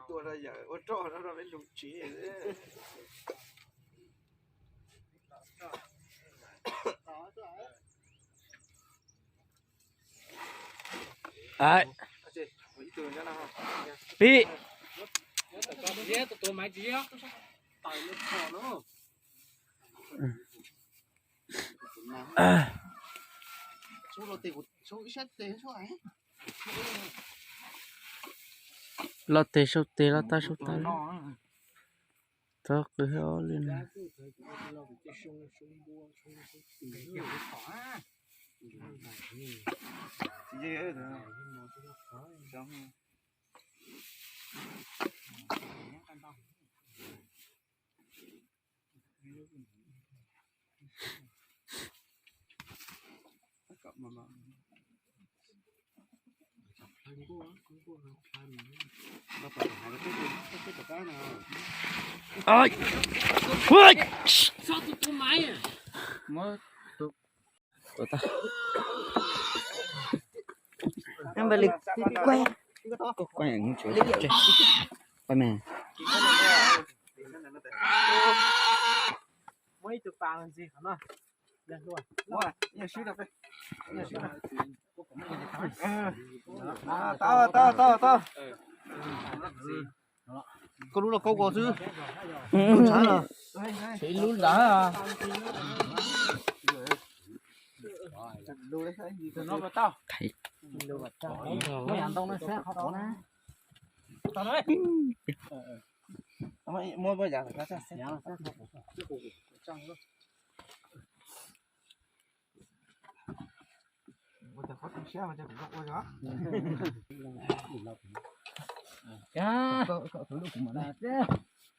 Tua rau yawm ua roj rau peb lug tsiv. Pib. Loj tes saum tes, loj tab saum tab. Txhob qw ob li na. Tau, tau, tau, tau. Koj lub los koj ua xwb. Lub ntawd.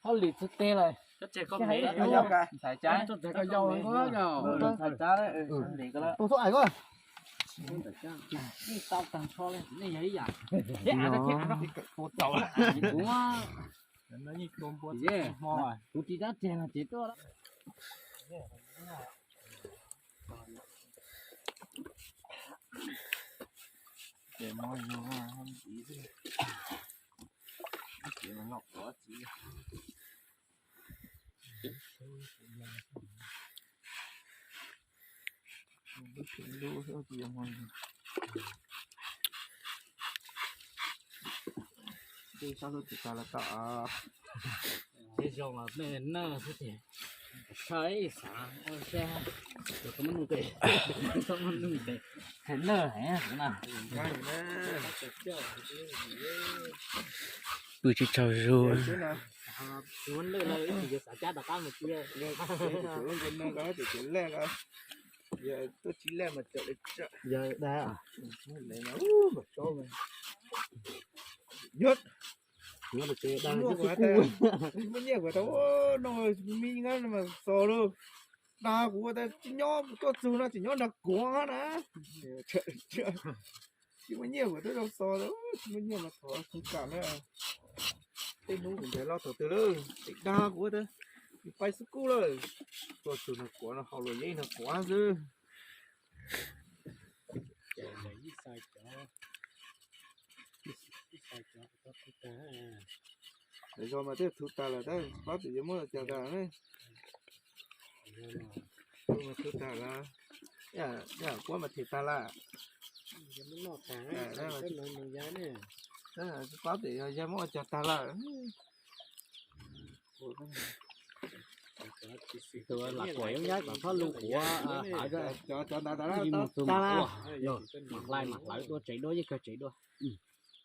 Hauj lwm txhua teg lawm. Ntxhais Cab, Ntxhais Cab, tus txhob ais koj. Nej tau tag nrho li, nej yog ib yam. Kuv, kuv tsis dab tseg no tsis tuaj. Sab lub tsis tas los tau. Tej zoo los nej nawj xwb ces, saib xav ua seb, tau muaj nuj tes, tau muaj nuj tes, hais nawj heev na. Pw tsis tsaug zug. Xav cab rov qab mus txiv. Tuaj tsis lej mas tawm li tsa. Yog dag. Yog. Tsis muaj nyiaj kuv tau noj me nab mas xos lauj. Dag kuv tas tsis nyob tuaj txug no tseem nyob nrog kuv na. Tsis muaj nyiaj kuv twb zoo xos, tsis muaj nyiaj mas thov thông cảm na. Tej hnub kuv ncaim loj thaum twg lawm, tseem dag kuv tas, kuv pais xub kuj lawm. Tuaj txug nrog kuv no haus luam yeeb nrog kuv xwb. Lawv zog mas twb thu tas lawm tab, pab pem yuav muab cog tas ne. Thu mas thu tas lawm, yam puab mas them tas lawm. Pab pem yog yog muab cog tas lawm. Lam kuam yeeb yab kom txhob lug kuv hav, ib mus txug mam hlais mam hlawv dua tsev dua yeej kawg tsev dua.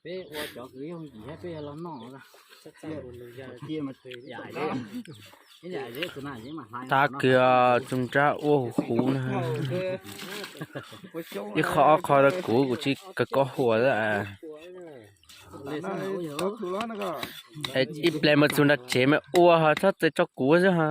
Peb ua cov kwv yooj yim thiab peb yuav los noj. Tab kwv tug nrab ua huv huv na. Ib qho ob qho rau kuv, kuv tsis kawg kob huas. Ib pliag mus txug nram tsev mas ua ho txhob txev tso kuv xwb ha.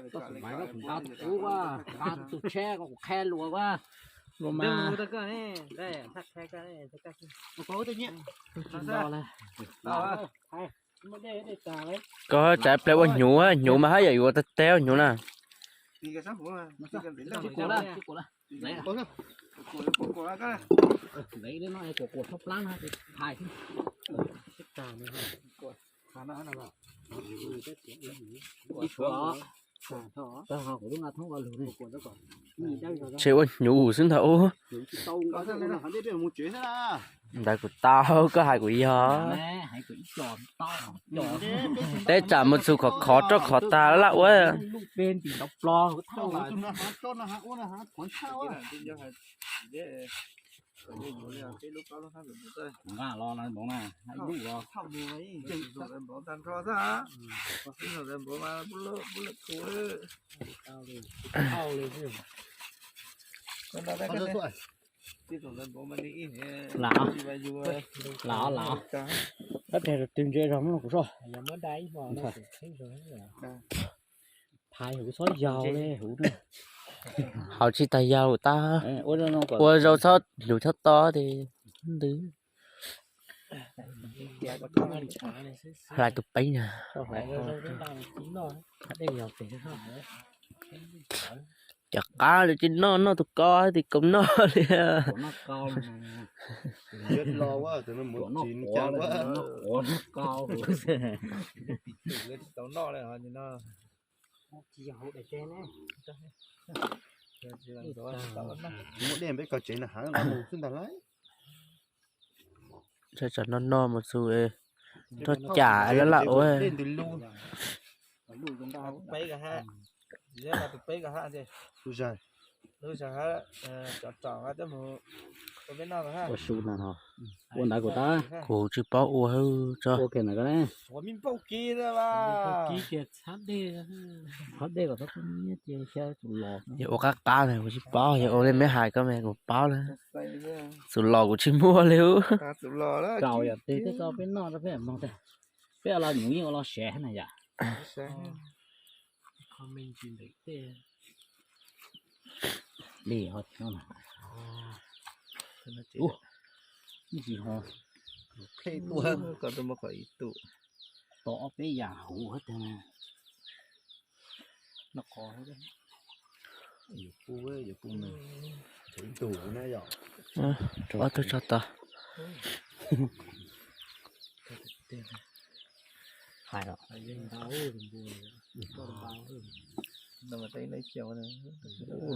Koj tsis maiv koj tsis nqa tus tub, nqa tus tub tsheb, kuv qhia luag, luag mas. Koj tsam pliag ua hnyuv, hnyuv mas haj yam yuav tag teg hnyuv na. Tsev ua hnyuv xwb ntag ub. Ntawd kuv tau, koj hais kuv yog. Peb tsam mus txug khov khov roj khov tag lawm ua. Lam, lam, lam. Kab teg rau twg ntse zog muab kuv soj. Phais huv txhob yaus li huv na. Haus tsis tag yaus tas. Ua zaus txhob hlub txhob to ces ntws. Hlais tus peeb na. Cov qab lawm tsis noj, noj tus ko hais tias kaus noj li. Muab dej peb koj tsev na, hav mus xwb ntag lauj. Tsam no no mus txug roj cam lawm ua. Ua su na, ua ntawd kuv tab. Kuv tsis paub ua tso. Yog ua qab qab na kuv tsis paub, yog ua li meb hais koj mas kuv paub lawm. Txus los kuv tsis muaj li. Peb los nyuv yeej ua los sev na yom. Li ho tsis ho, ib tsis ho, tom ob peb yam huv hab tag na. Ob tug tso tod. Hais os.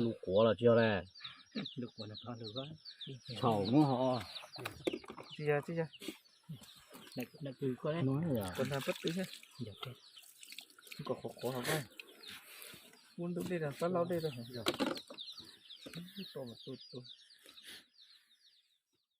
Lus quav los tsis yog le. Txhaum muab ho. Qhuav qhuav hauv, muab ntub dej rau, pab laub dej rau.